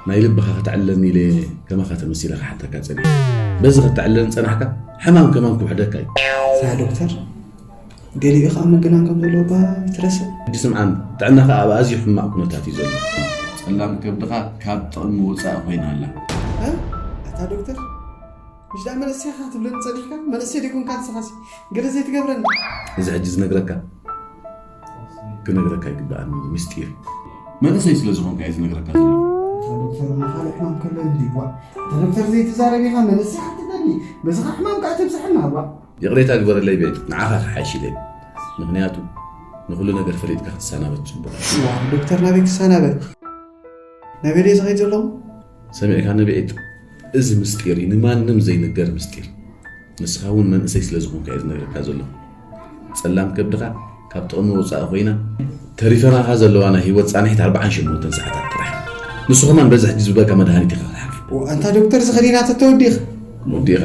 ናይ ልብኻ ከተዕልለኒ ኢለ ከማኻ ተመሲለ ክሓተካ ጸኒሐ። በዚ ከተዕልለኒ ጸናሕካ፣ ሕማም ከማን ክውሕደካ እዩ። ሳ ዶክተር፣ ገሊኡ ከዓ ምግናን ከም ዘለዎ እባ ይትረስዕ። ሕጂ ስምዓኒ፣ ጥዕናኻ ኣብ ኣዝዩ ሕማቕ ኩነታት እዩ ዘሎ። ጸላም ከብድኻ ካብ ጥቕሚ ወጻኢ ኮይና ኣላ። እ? ኣታ ዶክተር፣ ምሽ ደኣ መለሰኻ ትብለኒ ጸኒሕካ? መለሰይ ደይኮንካ ንስኻሲ? ገለ ዘይትገብረኒ? እዚ ሕጂ ዝነግረካ ክነግረካ ይግብኣኒ፣ ምስጢር። መንእሰይ ስለ ዝኾንካ እየ ዝነግረካ ዘሎ። ኣታ ዶክተር፣ ካልእ ሕማም ከሎ እንዲ ዋ። ኣታ ዶክተር ዘይትዛረብ ኢኻ፣ መለሰኻ ትብለኒ። በዚኻ ሕማም ከዓ ተብዝሐና ዋ። ይቕሬታ ግበረለይ ቤት፣ ንዓኻ ክሓይሽ ኢለ። ምኽንያቱ ንኹሉ ነገር ፈሊጥካ ክትሰናበት ጽቡቕ። ዋ፣ ዶክተር ናበይ ክሰናበት? ናበይ ድየ ዝኸይድ ዘለኹ? ሰሚዕካ ንብዒት፣ እዚ ምስጢር እዩ፣ ንማንም ዘይንገር ምስጢር። ንስኻ እውን መንእሰይ ስለ ዝኾንካ እየ ዝነግረካ ዘለኹ። ጸላም ከብድኻ ካብ ጥቕሚ ወጻኢ ኮይና፣ ተሪፈናኻ ዘለዋ ናይ ህይወት ጻንሒት ኣርብዓን ሸሞንተን ሰዓታት ጥራሕ። ንሱ ከማን በዚ ሕጂ ዝብለካ መድሃኒት ኢኻ ክትሓልፎ። ኣንታ ዶክተር፣ እዚ ከዲና ተተወዲእኻ። ወዲእኻ።